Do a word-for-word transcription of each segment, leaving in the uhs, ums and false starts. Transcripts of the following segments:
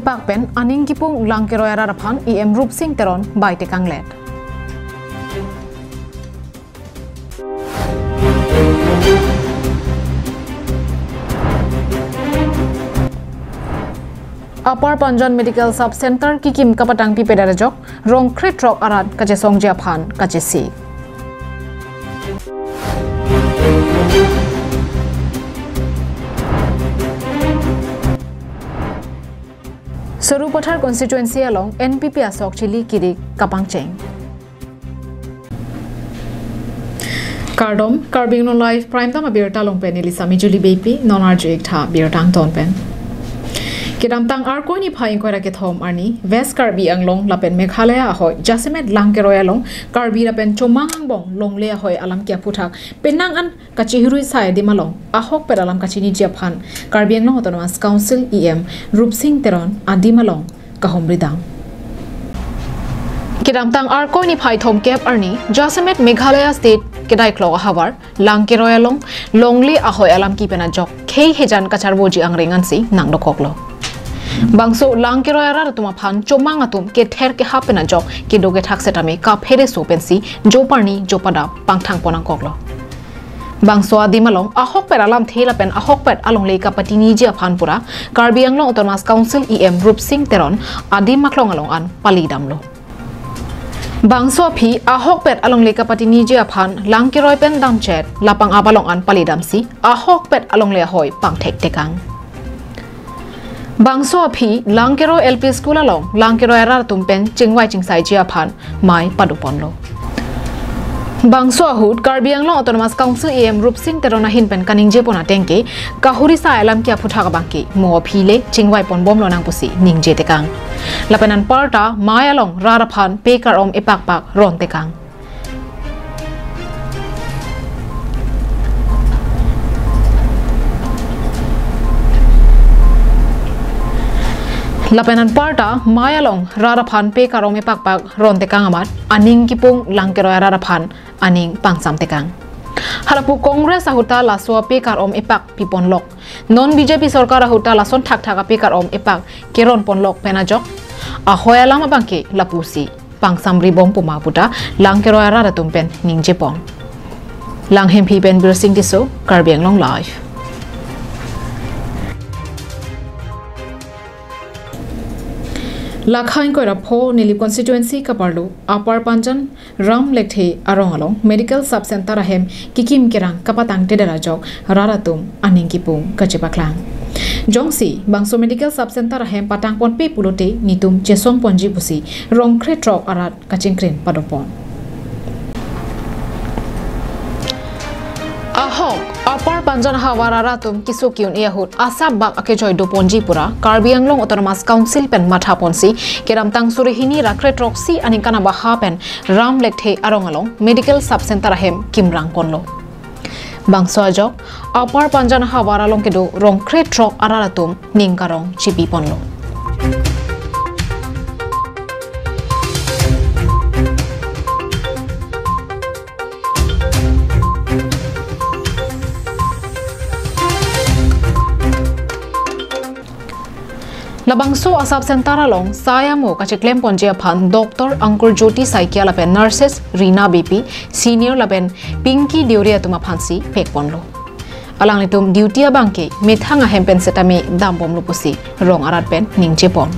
Pak pen aning kipung Langkeroi arat aphan E M Rupsing Teron bai tekanglet. Upper Panjan Medical Sub Center kikim kapatang pipedet ajok rong krethrok arat kachesongji aphan kachesik. Sarupathar constituency along N P P asok chili kirik kapangcheng. Kardom, Karbi Anglong Live Prime Time abirta along pen neli Sami Julie Beypi, non arju ik tha birta angton pen. Kedamtang Arkoi niphai ingkoi ra kethom arni, West Karbi Anglong lapen Meghalaya ahoi, jasemet Langkeroi along, Karbi lapen Chomang angbong longle ahoi alam ke aphuthak, penang an kachihirui sai adim along, ahokpet alam kachiniji aphan, Karbi Anglong Autonomous Council E M Rupsing Teron adim along kahumri dam. Kedamtang Arkoi niphai thomkep arni, jasemet Meghalaya State kedaiklok ahavar, Langkeroi along, longle ahoi alam kepi pen ajok, khei hejan kacharvoji angreng ansi nangdokoklo. Bangso Langkeroi arat atum aphan Chomang atum kether kehap pen ajok, kedo kethak setame kaphere so pensi, joparni jopadap pangthang pon nangkoklo. Bangso adim along, ahokpet alamthe lapen ahokpet alongle kapatiniji aphan pura, Karbi Anglong Autonomous Council E M Rupsing Teron adim aklong along an palidamlo. Bangso aphi ahokpet alongle kapatiniji aphan Langkeroi pen damchet, lapang ap along an palidamsi, ahokpet alongle ahoi pangthek tekang. Bangso aphi Langkeroi L P School along Langkeroi arat atum pen chingvai chingsaiji aphan mei padoponlo. Bangso ahut Karbi Anglong Autonomous Council E M Rupsing Teron ahin pen kaningjepon ateng ke, kahuri sai alam ke aphuthak abang ke mo aphi le chingvai ponbomlo nang pusi ningje tekang. Lapen anparta mei along rat aphan pe kar-om epakpak ron tekang. Lapen anparta mei along rat aphan pe kar-om epakpak ron tekang amat aning kipung Langkeroi arat aphan aning pangsam tekang. Halapu Congress ahut ta laso ape kar-om epak piponlok. Non B J P sorkar ahut ta lason thakthak ape kar-om epak keronponlok pen ajok, ahoi alam abang ke lapusi pangsamribom puma puta Langkeroi arat atum pen ningjepon. Langhemphi pen Birsing Tisso, Karbi Anglong Live. Lakha ingkoi ra pho Nilip constituency kaparlo Upper Panjan Ram Lekthe arong along Medical Sub Center ahem kikim kerang kapatangtedet ajok rat atum aning kipung kachepaklang. Jongsi bangso Medical Sub Center ahem patangponpe pulote netum chesongponji pusi rong krethrok arat kachingkrin padopon. Ahok, Upper Panjan ahavar arat atum keso ke-un-e ahut asap bak akejoi doponji pura Karbi Anglong Autonomous Council pen mathaponsi kedamtang suri hini ra krethroksi aningkan abaha pen Ram Lekthe arong along Medical Sub Center ahem kimrangponlo. Bangso ajok, Upper Panjan ahavar along kedo rong krethrok arat atum ning karong chipiponlo. Labangso a-sub center along sai amo kacheklemponji aphan Doctor Ankur Jyoti Saikia lapen nurses Rina Beypi, senior lapen Pinky Deuri atum aphansi pekponlo. Alanglitum duty abangke methang ahem pen setame dambomlo pusi rong arat pen ningjepon.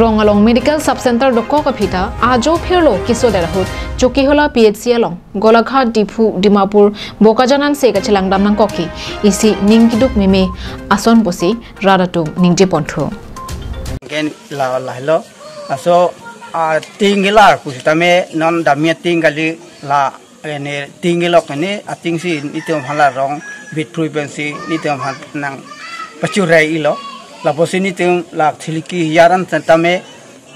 Rong along medical sub center dokok aphi ta ajo phirlo kesodet ahut Chokihola P H C along Golaghat, Diphu, Dimapur, Bokajan anse kachelangdam nangkok ke isi ning keduk meme ason pusi rat atum ningjeponthu. Ken la la lo. Aso a ting kelar pusitame non damia ting kali la ene ting kelok ene ating si nitum hala rong bit phrui pensi nitum han nang pachurai ilo. Lapusi nitum la thiliki yaran tentame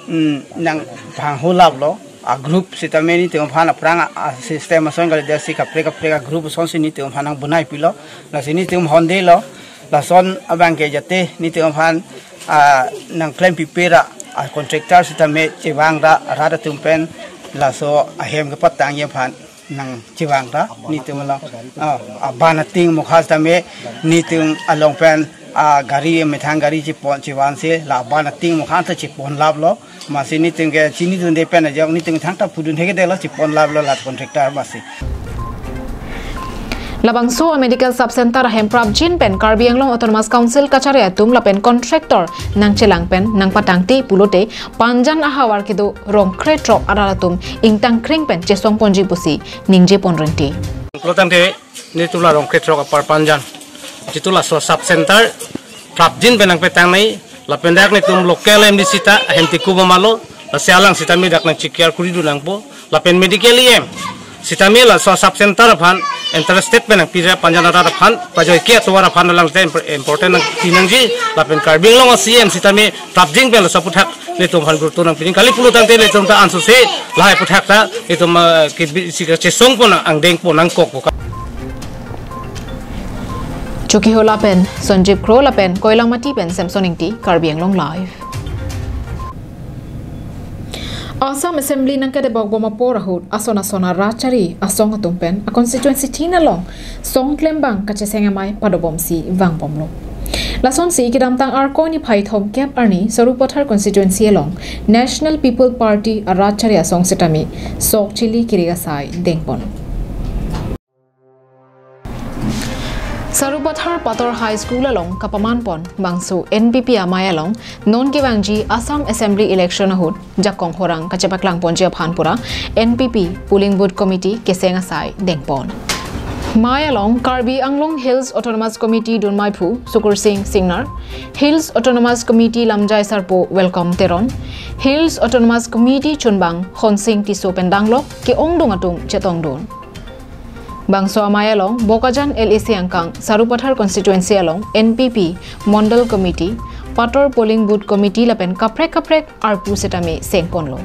mm, nang bang hulap lo, a group sitame nitum aphan aphrang a, a system ason kali dasi kaprek kaprek a group ason si nitum aphan nang bunai pilo, lasi nitum honde lo, lason abangke jate nitum aphan a nang klem pipe ra a contractor sitame chevang ra rat atum pen laso ahem kepatangji aphan nang chevang ra nitum along a, a ban ating mukha sitame nitum along pen a gari methang gari chepon chevansi la ban ating mukhan ta cheponlaplo. Masi niting ke chinidunde pen ajok niting thangta pudun hegedelo cheponlaplo la contractor masi. Labangso a medical sub center ahem prapjin pen Karbi Anglong Autonomous Council kachari atum lapen contractor nangchelang pen nangpatangte pulote Panjan ahavar kedo rong krethrok arat atum ingtangkring pen chesongponji pusi ningje ponrenti. Pulo tangte nelitum la rong krethrok apar Panjan, jitu laso sub center prapjin pen nangpetangnei, lapen dak nelitum local M D C ta ahem tiku bomalo, lasi alang sitame dak nangchikiar kuri dun nangpo, lapen medical E M sitame laso sub center aphan interested pen nangpira Panjan arat aphan, pajoike atovar aphan alang te impor-, important nangpi nangji, lapen Karbi Anglong C M sitame prapjin pen laso aputhak nelitum aphan guruto nangpi nang kali pulo tangte nelitum ta ansose lahai aputhak ta nelitum, ah, ke bi-, si kachesongpon angdengpon nangkokpo. Chokihola pen Sanjeev Kro lapen Koilamati pen Samson Ingti, Karbi Anglong Live. Assam Assembly nangkedebok bom apor ahut ason ason arat chari asong atum pen a constituency thin along song klembang kacheseng amei padobomsi vangbomlo. Lasonsi kedamtang Arkoi niphai thomkep arni Sarupathar constituency along National People Party arat chari asong sitame sok chili kiri asai dengpon. Sarupathar Pator High School along kapamanpon bangso N P P amei along non kevangji Assam Assembly election ahut jakong horang kachepaklangponji aphan pura N P P polling booth committee keseng asai dengpon. Mei along Karbi Anglong Hills Autonomous Committee dunmeiphu Sukur Singh Singnar, Hills Autonomous Committee lamjai sarpo Welcome Teron, Hills Autonomous Committee chunbang Honsing Tisso pen danglok ke-ongdung atum chetongdun. Bangso amei along Bokajan L A C angkang Sarupathar constituency along N P P Mondal Committee, Pator Polling Booth Committee lapen kaprek kaprek arpu sitame sengponlo.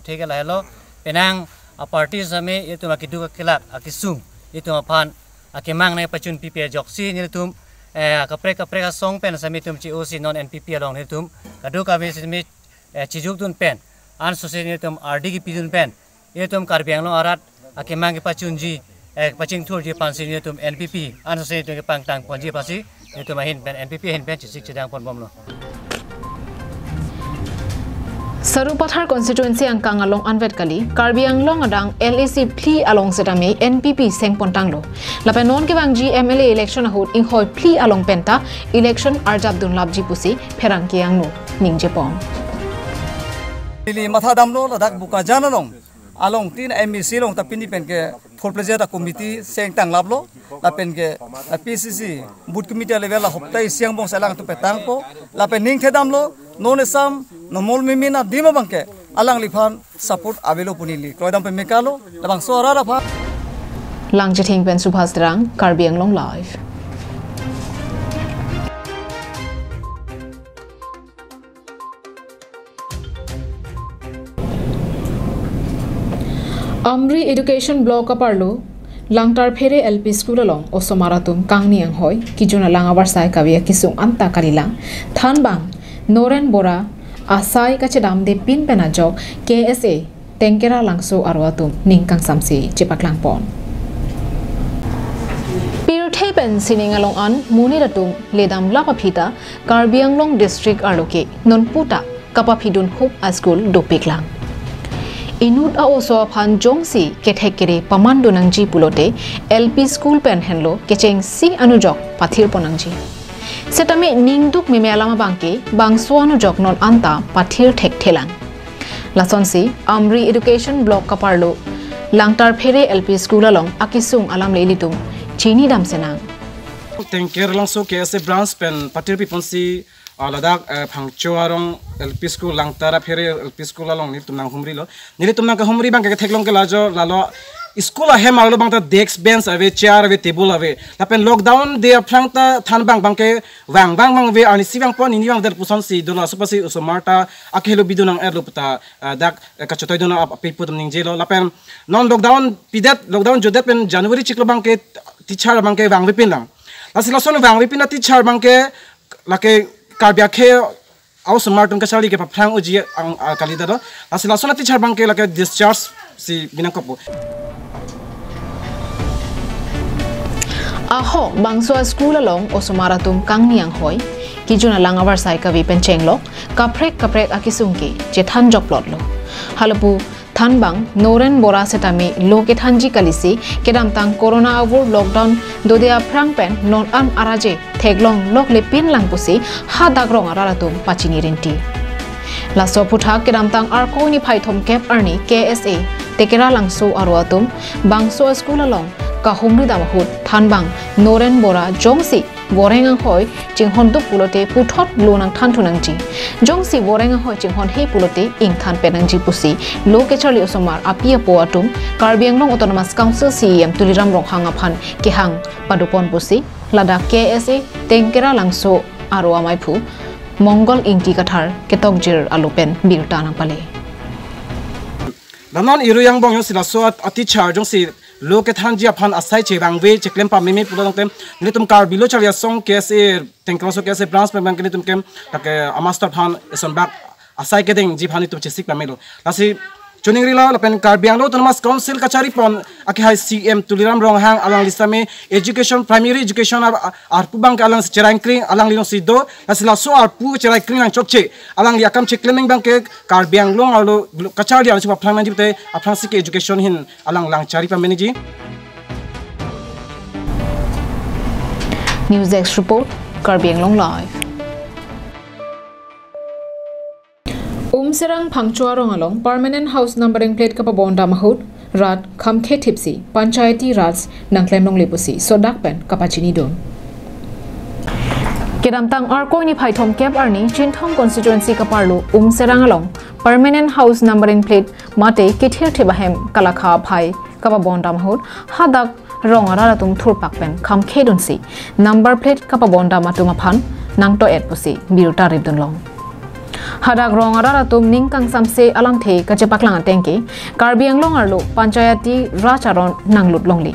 Thik lahelo, penang a party sitame itum akeduk akelak akesung itum aphan akemang nangpachun pipe ajoksi nelitum, eh, kaprek kaprek asong pen sitame itum che-osi non N P P along nelitum kaduk kami sitame, eh, chejokdun pen, ansose nelitum ardi kepidun pen, itum Karbi Anglong arat akemang kepachunji, eh, pachingthurji aphansi nelitum N P P ansose nelitum kepangtangponji aphansi nelitum ahin pen N P P ahin pen chesik chedangponbomlo. Sarupathar constituency angkang along anvet kali, Karbi Anglong adang L A C phli along sitame N P P sengpontanglo. Lapen non kevangji M L A election ahut inghoi phli along penta election arjapdunlapji pusi pherangke angno ningjepon. Ili mathadamlo ladak Bokajan along, along tin M A C along ta pini pen ke thurpleje ta committee sengtanglaplo, lapen ke, la P C C booth committee level la hopta isi angbong si alangtum petangpo, lapen ningthedamlo, non Assam, nomol mimin adim abangke, alangliphan support avelo pu neli kroidam pemekalo, labangso arat aphan. Langchithing pen Subhas Terang, Karbi Anglong Live. Amri Education Block aparlo, Langtarphere L P School along osomar atum kangni anghoi, kejun alang avarsai kave akesung anta kalilang, thanbang Noren Bora asai kachedamde pin pen ajok K S A Tengkera Langso arlo atum ning kangsamse chepaklangpon. Pirthe pen sining along an monit atum ledamlap aphi ta Karbi Anglong District arlo ke nonputa kapaphidun hup a-school dopiklang. Inut a-oso aphan jongsi kethek kere pamandun nangji pulote L P school pen henlo kechengsi anujok pathirpon nangji. Setame ningduk meme alam abangke bangso anujok non anta pathir thekthelang. Lasonsi Amri Education Block kaparlo Langtarphere L P School along akesung alamli ilitum chinidamsenang. Tengkera Langso K S A branch pen pathirpiponsi, ah, ladak, eh, Phangcho arong L P School, Langtarphere L P School along nelitum nanghumrilo. Nelitum nangkahumri abangke ketheklong ke lajo, lalo school ahem arlo abang ta desk bench ave, chair ave, table ave. Lapen lockdown day aphrang ta thanbang abangke vang vang vangve, arnisi vangpon, nini vangver pusonsi dolo, asopasi osomar ta akehelo bidun nang-etlo puta, ah, dak, eh, kachetoidun ap-, api pu atum ningjelo. Lapen non lockdown pidet, lockdown jodet pen January chiklo abangke teacher abangke vangvepinlang. Lasi lason vangvepin a-teacher abangke lake Karbi akhei a-osomar atum kacharli kepaphrang unji ang, ah, kali dado. Lasi lason a-teacher abangke lake discharge si binangkokpo. Aho bangso a-school along osomar atum kangni anghoi, kijun alang avarsai kave pen chenglok, kaprek kaprek akesung ke chethan jokplotlo. Halapu thanbang Noren Bora setame lo kethanji kalisi, kedamtang corona avur lockdown dode aphrang pen non an araje theklong loklepin lang pusi hadak rong arat atum pachini rinti. Laso aphuthak kedamtang Arkoi niphai thomkep arni K S A Tekeralangso aro atum bangso a-school along kahumri dam ahut thanbang Noren Bora jongsi voreng anghoi chinghon dup pulote puthot lo nangthan thu nangji. Jongsi voreng anghoi chinghon he pulote ingthan pet nangji pusi lo kecharli osomar api apo atum Karbi Anglong Autonomous Council C E M Tuliram Ronghang aphan kehang padopon pusi ladak K S A Tekeralangso aro amaiphu Mongol Ingti Kathar ketokjir alo pen birta nangpale. Damnon irui angbong jongsi laso a-teacher jongsi lo kethanji aphan asai chevangve cheklem pameme pulo tangte nelitum Karbi Lo Charli Asong K S A Tekeralangso K S A branch pen abang ke nelitum ke lake a-master aphan eson bak asai kedengji aphan nelitum chesik pamelo. Lasi chuningrilo lapen Karbi Anglong Autonomous Council kacharipon akehai C E M Tuliram Ronghang alangli sitame education, primary education ar-, arpu abang ke alang cherainkring alangli alongsi do. Lasi laso arpu cherainkring nangchokche alangli akam cheklem abang ke Karbi Anglong arlo kacharli arlo si paphrang nangji pute aphrangsi ke education ahin alang lang chari pameneji. News Desk Report, Karbi Anglong Live. Umserang Phangcho arong along permanent house numbering plate kapabon dam ahut rat khamkhe thipsi Panchayati Raj nangklem longle pusi sodak pen kapachinidun. Kedamtang Arkoi niphai thomkep arni Chinthong constituency kaparlo Umserang along permanent house numbering plate mate kethir thip ahem kalakha aphai kapabon dam ahut hadak rong arat atum thurpak pen khamkhe dunsi number plate kapabon dam atum aphan nangto-et pusi birta ripdunlong. Hadak rong arat atum ning kangsamse alamthe kachepaklang ateng ke Karbi Anglong arlo Panchayati Raj aron nanglut longle.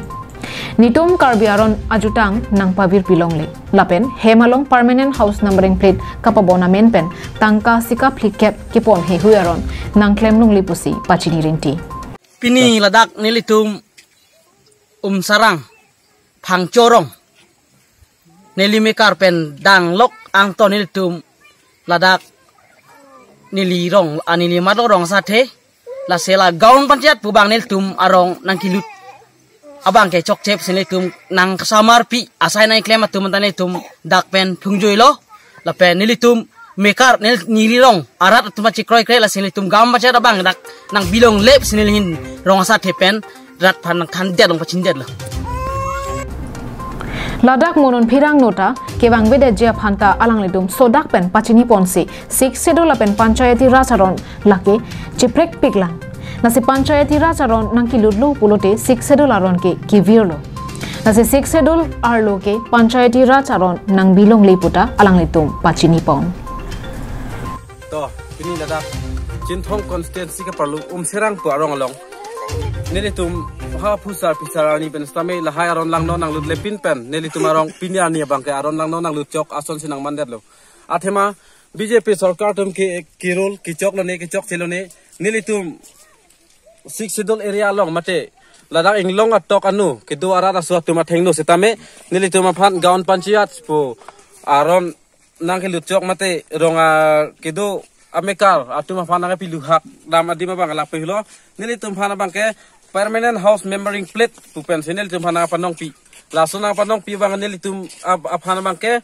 Netum Karbi aron ajutang nangpavirpi longle. Lapen hem along permanent house numbering plate kapabon amen pen tangka sika phlikep kepon heihui aron nangklem longle pusi pachini rinti. Pini ladak nelitum Umserang Phangcho arong neli mekar pen danglok angton nelitum ladak neli rong, a neli matlo rong asathe, lasi la gaon panchayat pu abang nelitum arong nangkelut abang ke chokchep si nelitum nangsamarpi asai nangklem atum anta nelitum dak pen thungjoilo. Lapen nelitum mekar nel neli rong arat atum achi kroikre lasi nelitum gaon panchayat abang dak nangbi longle pusi neli ahin rong asathe pen rat aphan nangthandet long pachindetlo. Ladak mo non phirang nota kevangvedetji aphan ta alanglitum sodak pen pachiniponsi Sixth Schedule lapen Panchayati Raj aron lake cheprekpiklang. Lasi Panchayati Raj aron nangkelutlo pulote Sixth Schedule aron ke kevirlo. Lasi Sixth Schedule arlo ke Panchayati Raj aron nangbi longle puta alanglitum pachinipon. To, pini ladak Chinthong constituency kaparlo Umserang pu arong along nelitum ha phusar phisar arni pen sitame lahai aron langno nanglutle pin pen nelitum arong pini arni abang ke aron langno nanglut chok asonsi nangmandetlo. Athema B J P sorkar atum ke kerol kechoklo ne kechokchelo ne nelitum Sixth Schedule area along mate ladak inglong atok anu kedo arat aso atum athengno sitame nelitum aphan gaon panchayat pu aron nangkelut chok mate rong a kedo amekar atum aphan nangpiluhak dam adim abang lapulo. Nelitum aphan abang ke permanent house numbering plate pu pensi nelitum aphan nangpanongpi. Laso nangpanongpi abang nelitum ap- aphan abang ke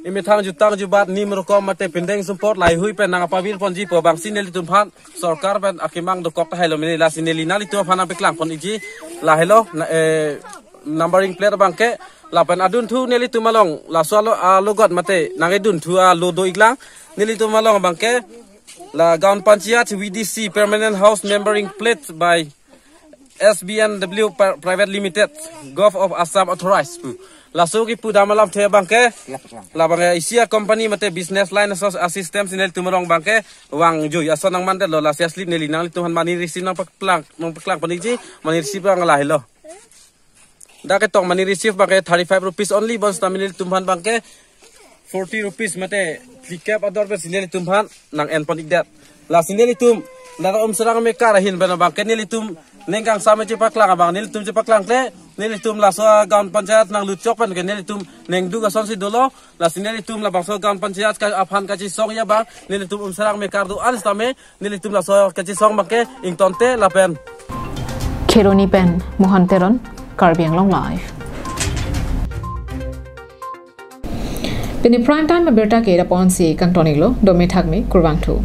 imethang jutang jubat nim rokom mate pindeng sumpot laheihui pen nangpavirponji pu abangsi nelitum aphan sorkar pen akemang dokok tahai lo mene lasi neli nanglitum aphan nangpaklangpon iji lahelo na, eh, numbering plate abang ke lapen adunthu nelitum along laso alo alogot mate nangkedunthu alo do-iklang nelitum along abang ke la gaon panchayat V D C permanent house numbering plate by S B N W Pri- Private Limited, Govt of Assam authorized pu. Laso kipu dam alamthe abang ke labang ke isi a-company mate business line aso assistance nelitum arong abang ke vangjui ason nangmandetlo lasi aslip neli nanglitum aphan money receipt nangpaklang nangpaklangponji money receipt abang lahelo. Dak ketong money receipt abang ke thirty five rupees only bonsitame nelitum aphan abang ke forty rupees mate phlikep ador pensi nelitum aphan nang-enpon-ikdet. Lasi nelitum la Umserang mekar ahin pen abang ke nelitum ning kangsam chepaklang abang nelitum chepaklangkle, nelitum laso gaon panchayat nanglut chok pen ke nelitum ningduk asonsi dolo. Lasi nelitum labangso gaon panchayat ka aphan kachesong ya abang nelitum Umsarang mekar do-an sitame nelitum laso kachesong abangke ingtonte lapen. Kheroni pen Mohan Teron, Karbi Anglong Live. Pini prime time abirta ke lapu-ansi kangton-iklo, dome thakme, kurvangthu.